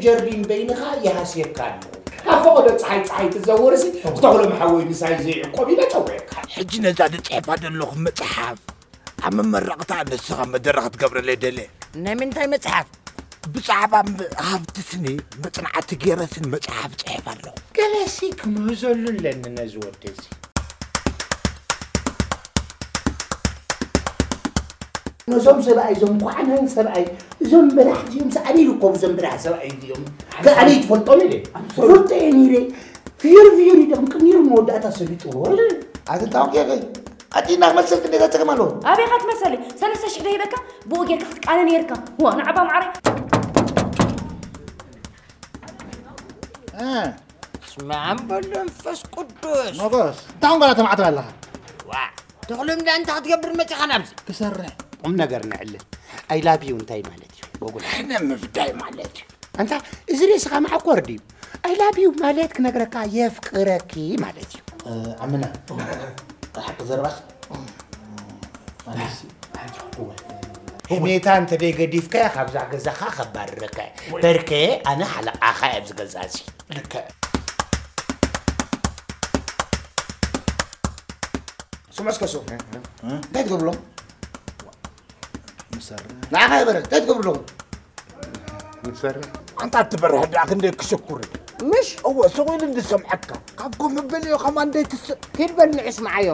ጀርዲን በይንኻ ይሃስየካ ኣሎ። ኣብ ፈቐዶ ጸሓይ ጸሓይ ትዘውርሲ ዝተኽሎም ሓወይ ምሳይ ዘይዕቆብ ኢለ ጸውዐካ። ሕጂ ነዛ ድጽሕፋ ዘለኹ መጽሓፍ ኣብ መመረቕታ ንስኻ መደረ ክትገብረለይ ደለ። ናይ ምንታይ መጽሓፍ? ብዛዕባ ም- ሃብቲ ስኒ መጽናዕቲ ገይረ ስኒ መጽሓፍ ጽሕፍ ኣለኹ። ገለሲ ክምህዘሉ ኣለኒ ነዚ ወደዚ። ነዞም ሰብኣይ እዞም ኳዕናን ሰብኣይ እዞም በላሕቲ እዮም። ሰኣሊ ይርከቡ እዞም በላሕ ሰብኣይ እዚኦም። ሰኣሊ ትፈልጦም ኢለ ፍልጦ እየ ነይረ። ፍዩር ፍዩር ኢሎም ቅኒሩ መወዳእታ ሰሊጥዎ። ኣቲ እንታውን ጌገ ኣቲ እናመሰልክ እንዴት ኣትሰከም ኣለዎ? ኣበይ ኢኻ ትመሰለይ? ሰለስተ ሽሕ ዶ ሂበካ? ብኡ ጌርካ ክትቃነ ነይርካ። ዋ ንዓባ ማዓረይ። ስማዕም በሎ መንፈስ ቅዱስ። ሞጎስ፣ እንታይ ጓላ ተማዕተብ ኣለኻ? ዋ ተኽሎም ዳ እንታይ ክትገብር መጺኻ ናብዚ? ክሰርሕ። ቁም ነገር ንዕልል። ኣይ ላቭ ዩ እንታይ ማለት እዩ? ጎጉል። ኣነ ምፍዳይ ማለት እዩ። ኣንታ እዚ ርእስኻ መዓኮር ድዩ? ኣይ ላቭ ዩ ማለት ክነግረካ የፍቅረኪ ማለት እዩ። ኣምና ሓቂ ዘረባስ ኣነስ ሓንቲ ክሕወል። ህሜታ እንተ ደይገዲፍካያ ካብዛ ገዛኻ ከባርረካ እየ። በርከ ኣነ ሓለቓኻ እየ ኣብዚ ገዛ እዚ። ልክዕ። ስምዑ እስከ ስሙ እንታይ ትገብርሎም? ንሰርሕ። ንዓኻ ይበረ እንታይ ትገብርሎም? ንሰርሕ። ኣንታ ትበርህ ደኣ ክንደይ ክሽኩር። ምሽ እወ ስቕ ኢሉ እንድሰምዐካ ካብ ኮ ምበልዮ ከማ እንደይትስእ። ኪድ በል ንዑስ መዓዮ።